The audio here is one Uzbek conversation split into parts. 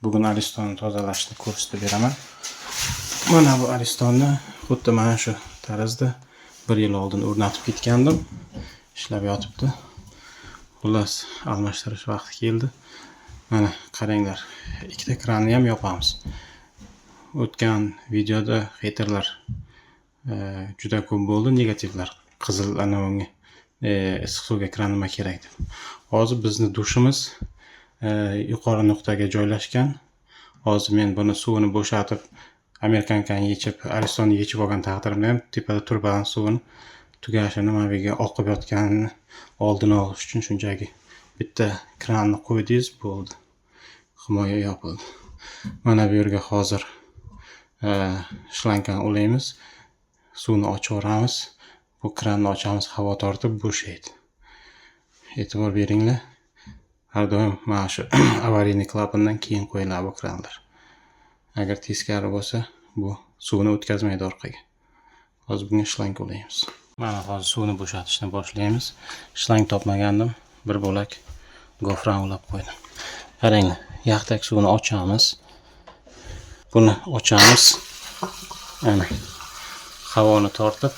Bugun Aristonni tozalashni ko'rsatib beraman. Mana bu Aristonni xuddi mana shu tarzda bir yil oldin o'rnatib ketgandim. Ishlab yotibdi. Xullas, almashtirish vaqti keldi. Mana qaranglar, ikkita kranni ham yopamiz. O'tgan videoda xeyterlar juda ko'p bo'ldi, negativlar. Qizil ana unga issiq suvga kran nima kerak deb. Hozir bizni dushimiz yuqori nuqtaga joylashgan. Hozir men buni suvini bo'shatib, amerikankani yechib, Aristonni yechib olgan taqdirimda ham tepada turbadan suvini tugashini, mana bu yerga oqib yotganini oldini olish uchun shunchaki bitta kranni qo'ydingiz, bo'ldi. Himoya yopildi. Mana bu yerga hozir shlankani ulaymiz, suvni ochib yuboramiz. Bu kranni ochamiz, havo tortib bo'shaydi. E'tibor beringlar. Har doim mana shu аварийный klapandan keyin qo'yiladi bu kranlar. Agar teskari bo'lsa, bu suvni o'tkazmaydi orqaga. Hozir bunga shlang ulaymiz. Mana hozir suvni bo'shatishni boshlaymiz. Shlang topmagandim, bir bo'lak gofran ulab qo'ydim. Qaranglar, yaxtak suvni ochamiz. Buni ochamiz. Ana havoni tortib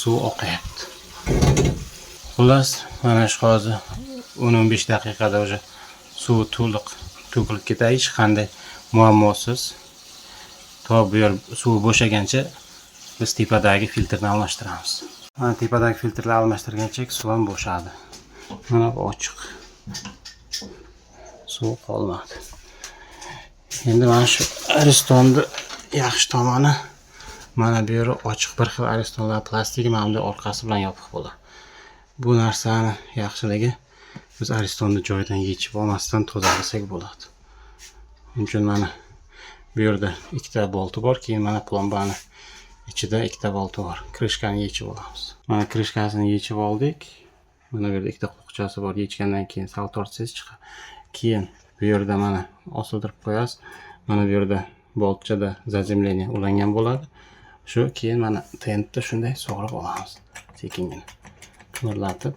suv oqayapti. Xullas, mana shu hozir 10-15 daqiqada уже suv to'liq to'kilib ketadi, hech qanday muammosiz. To bu yer suv bo'shagancha biz tepadagi filtrni almashtiramiz. Mana tepadagi filtrni almashtirgancha suv ham bo'shadi. Mana bu ochiq. Suv qolmadi. Endi mana shu Aristonni yaxshi tomoni, mana bu yeri ochiq. Bir xil Aristonlar plastigi mana bunday orqasi bilan yopiq bo'ladi. Bu narsani yaxshiligi, biz Aristonni joyidan yechib olmasdan tozalasak bo'ladi. Shuning uchun mana bu yerda ikkita bolti bor, keyin mana plombani ichida ikkita bolti bor. Krishkani yechib olamiz. Mana krishkasini yechib oldik. Mana bu yerda ikkita qo'qchasi bor. Yechgandan keyin sal tortsangiz chiqadi. Keyin bu yerda mana osiltirib qo'yasiz. Mana bu yerda boltchada заземление ulangan bo'ladi. Shu keyin mana tentni shunday sug'urib olamiz. Sekingina qimirlatib.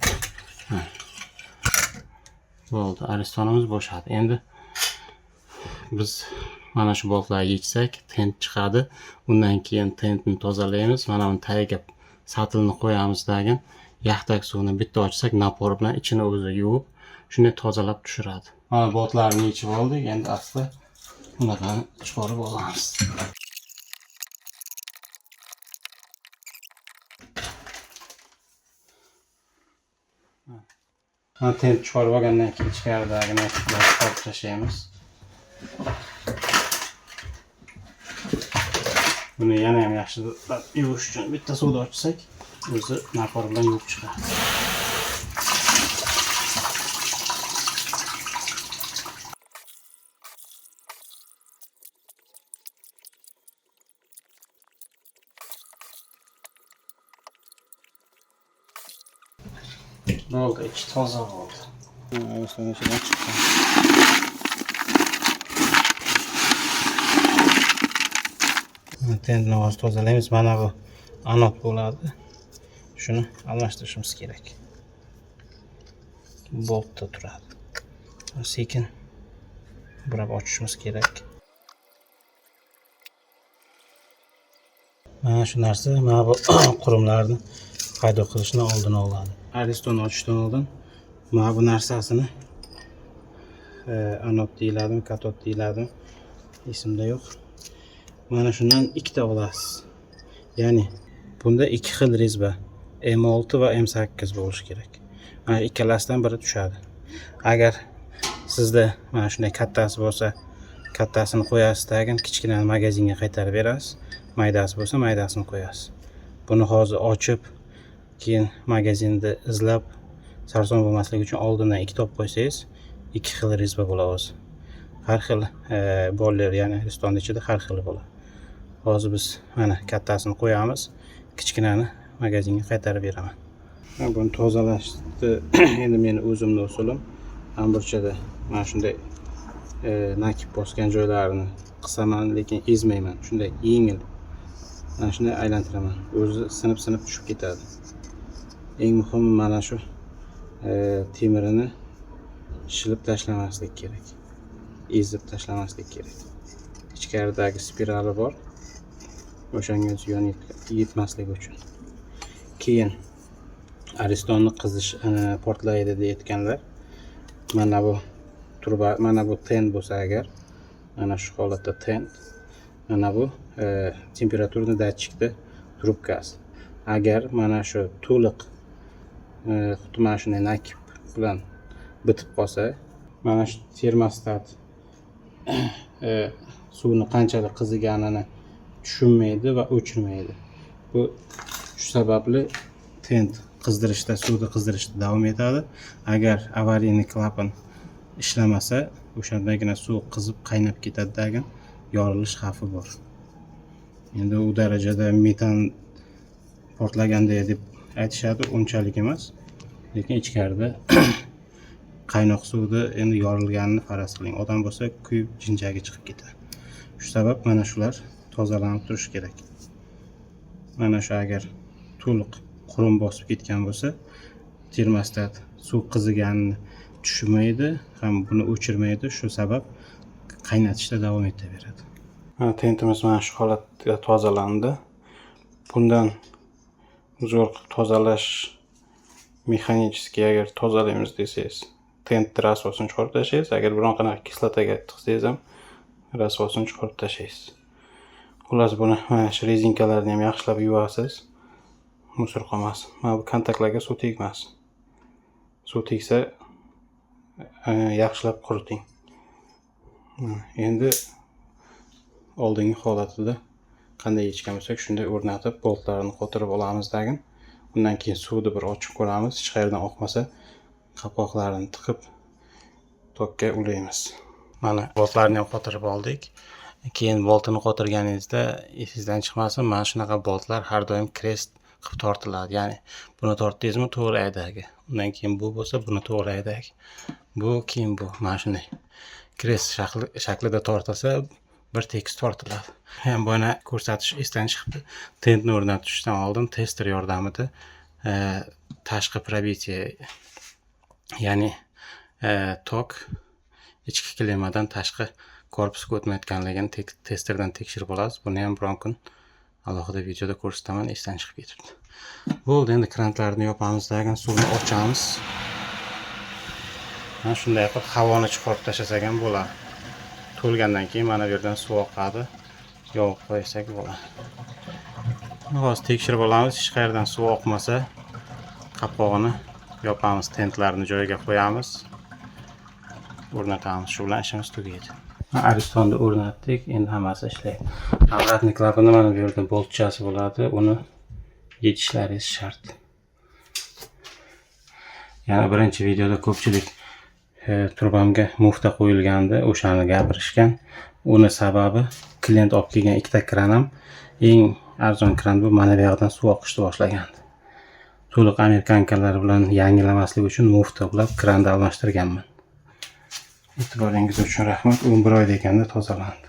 Bo'ldi, Aristonimiz bo'shadi. Endi biz mana shu boltlarni yechsak, tent chiqadi. Undan keyin tentni tozalaymiz. Mana buni tagiga satilni qo'yamiz, dagin yaxtak suvini bitta ochsak, напор bilan ichini o'zi yuvib, shunday tozalab tushiradi. Mana boltlarni yechib oldik. Endi asta bunaqani chiqarib olamiz. Mana tent chiqarib olgandan keyin ichkaridagi nakitlarni chiqarib tashlaymiz. Buni yana ham yaxshilab yuvish uchun bitta suvda ochsak, o'zi напор bilan yuvib chiqadi. Bo'ldi, ichi toza bo'ldi. Ariston ichidan chiqqan. Tentni hozir tozalaymiz. Mana bu anod bo'ladi. Shuni almashtirishimiz kerak. Boltda turadi. Sekin burab ochishimiz kerak. Mana shu narsa mana bu qurumlarni paydo qilishni oldini oladi. Aristonni ochishdan oldin mana bu narsasini, anod deyiladimi, katod deyiladimi, esimda yo'q. Mana shundan ikkita olasiz. Ya'ni bunda ikki xil резьба, M6 va M8 bo'lishi kerak. Mana ikkalasidan biri tushadi. Agar sizda mana shunday kattasi bo'lsa, kattasini qo'yasiz, tagin kichkinani magazinga qaytarib berasiz. Maydasi bo'lsa, maydasini qo'yasiz. Buni hozir ochib, keyin magazinda izlab sarson bo'lmasligi uchun oldindan ikkita olib qo'ysangiz, ikki xil резьба bo'ladi o'zi. Har xil boiler, ya'ni Aristonni ichida har xil bo'ladi. Hozir biz mana kattasini qo'yamiz, kichkinani magazinga qaytarib beraman. Buni tozalashni endi meni o'zimni usulim. Amburchada mana shunday nakib bosgan joylarini qisaman, lekin ezmayman. Shunday yengil mana shunday aylantiraman. O'zi sinib-sinib tushib ketadi. Eng muhimi mana shu temirini shilib tashlamaslik kerak. Ezib tashlamaslik kerak. Ichkaridagi spirali bor, o'shanga ziyon yetmasligi uchun. Keyin Aristonni qizish, portlaydi deyotganlar, mana bu truba, mana bu тент bo'lsa agar, mana shu holatda тент, mana bu температурный datchikni trubkasi. Agar mana shu to'liq, xuddi mana shunday накипь bilan bitib qolsa, mana shu termostat suvni qanchalik qiziganini tushunmaydi va o'chirmaydi. Bu shu sababli тент qizdirishda, suvni qizdirishda davom etadi. Agar аварийный klapan ishlamasa, o'shandagina suv qizib, qaynab ketadi, dagin yorilish xavfi bor. Endi u darajada metan portlaganday deb aytishadi, unchalik emas, lekin ichkarida qaynoq suvni endi yorilganini faraz qiling. Odam bo'lsa, kuyib, jinchagi chiqib ketadi. Shu sabab mana shular tozalanib turishi kerak. Mana shu agar to'liq qurum bosib ketgan bo'lsa, termostat suv qiziganini tushunmaydi ham buni o'chirmaydi. Shu sabab qaynatishda davom etaveradi. Mana, tentimiz mana shu holatda tozalandi. Bundan zo'r qilib tozalash, механический agar tozalaymiz desangiz, tentni rasvosini chiqarib tashlaysiz. Agar biron qanaqa kislotaga tiqsangiz ham, rasvosini chiqarib tashlaysiz. Xullas, buni mana shu rezinkalarni ham yaxshilab yuvasiz, мусор qolmasin. Mana bu kontaktlarga suv tegmasin. Suv tegsa, yaxshilab quriting. Endi oldingi holatida qanday yechgan bo'lsak, shunday o'rnatib, boltlarini qotirib olamiz dagin. Undan keyin suvni bir ochib ko'ramiz. Hech qayerdan oqmasa, qopqoqlarini tiqib, tokka ulaymiz. Mana, boltlarni ham qotirib oldik. Keyin boltini qotirganingizda esingizdan chiqmasin, mana shunaqa boltlar har doim крест qilib tortiladi. Ya'ni buni tortdingizmi, to'g'ri aydagi. Undan keyin bu bo'lsa, buni to'g'ri aydagi. Bu, keyin bu, mana shunday крест shaklida tortilsa, bir tekis tortiladi. Ham buni ko'rsatish esdan chiqibdi. Tentni o'rnatishdan oldin tester yordamida tashqi пробитие, ya'ni tok ichki klemmadan tashqi korpusga o'tmayotganligini testerdan tekshirib olasiz. Buni ham biron kun alohida videoda ko'rsataman, esdan chiqib ketibdi. Bo'ldi, endi krantlarni yopamiz, dagin suvni ochamiz. Mana shunday qilib havoni chiqarib tashlasak ham bo'ladi. To'lgandan keyin mana bu yerdan suv oqadi, yopib qo'ysak bo'ladi. Hozir tekshirib olamiz. Hech qayerdan suv oqmasa, qopqog'ini yopamiz, tentlarni joyiga qo'yamiz, o'rnatamiz. Shu bilan ishimiz tugaydi. Aristonni o'rnatdik, endi hammasi ishlaydi. Обратный klapani mana bu yerda boltchasi bo'ladi, uni yechishlaringiz shart. Yana birinchi videoda ko'pchilik trubamga mufta qo'yilgandi, o'shani gapirishgan. Uni sababi, klient olib kelgan ikkita kran ham eng arzon kran, bu mana bu yoqdan suv oqishni boshlagandi. To'liq американка lar bilan yangilamaslik uchun mufta ulab kranni almashtirganman. E'tiboringiz uchun rahmat. 11 oyda ekanda tozalandi.